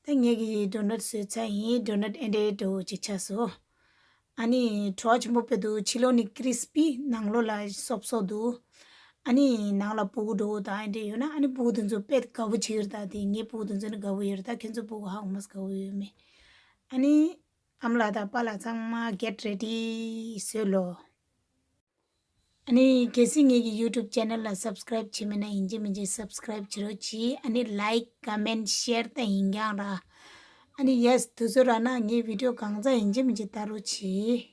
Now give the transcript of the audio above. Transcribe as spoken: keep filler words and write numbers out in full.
ད་ངེད་ཀྱིས་ཌོ་ནཊ་བཟོས་ཚར་ཡིན། ཌོ་ནཊ་ཨེ་འདྲའི་འདྲ་བོ་ཅིག་ཆགས་སོང་། ཨ་ནི་བྲོ་བ་ཆེན་པོ་དཔེ་འདུག་ཕྱི་ལོགས་ནི་ཀི་རི་སི་པི། ནང་ལོགས་ལ་སོབ་སོབ་འདུག་ཨ་ནི་ནང་ལ་ཕྲུ་གུ་འདྲ་བོ་དང་ཨེ་འདྲ་ཡོད་ན། ཨ་ནི་ཕྲུ་གུ་དེ་ཚོ་དཔེ་དགའ་བོ་བྱེད་ཀྱི་རེད། ད་དེ་ངའི་ཕྲུ་གུ་དེ་ཚོ་ནི་དགའ་བོ་ཡོད་རེད། ད་ཁྱེད་ཚོ་ཕྲུ་གུ་ཧ་གོ་མ་སོང་། དགའ་བོ་ཡོད་མེད། ཨ་ནི་ཨ་མ་ལགས་དང་པཱ་ལགས་ཚང་མ་གེཊ་རེ་ཌི་བཟོས་ལོ། ཨ་ནི་གལ་སྲིད་ངེད་ཀྱི་ཡུ་ཊུབ་ཆེ་ནལ་ལ་སབ་སི་ཀ་རའིབ་བྱས་མེད་ན་ཡིན་གཅིག་མིན་གཅིག་སབ་སི་ཀ་རའིབ་བྱེད་རོགས་གྱིས། ཨ་ནི་ལའིཀ་ཀོ་མེན་ཤེར་ད་ཡིན་རྒྱང་ར། ཨ་ནི་ཡེ་སི་དུས་ཚོད་རག་ན་ངའི་བི་ཌི་ཡོ་གང་ཚང་ཡིན་གཅིག་མིན་གཅིག་ལྟ་རོགས་གྱིས།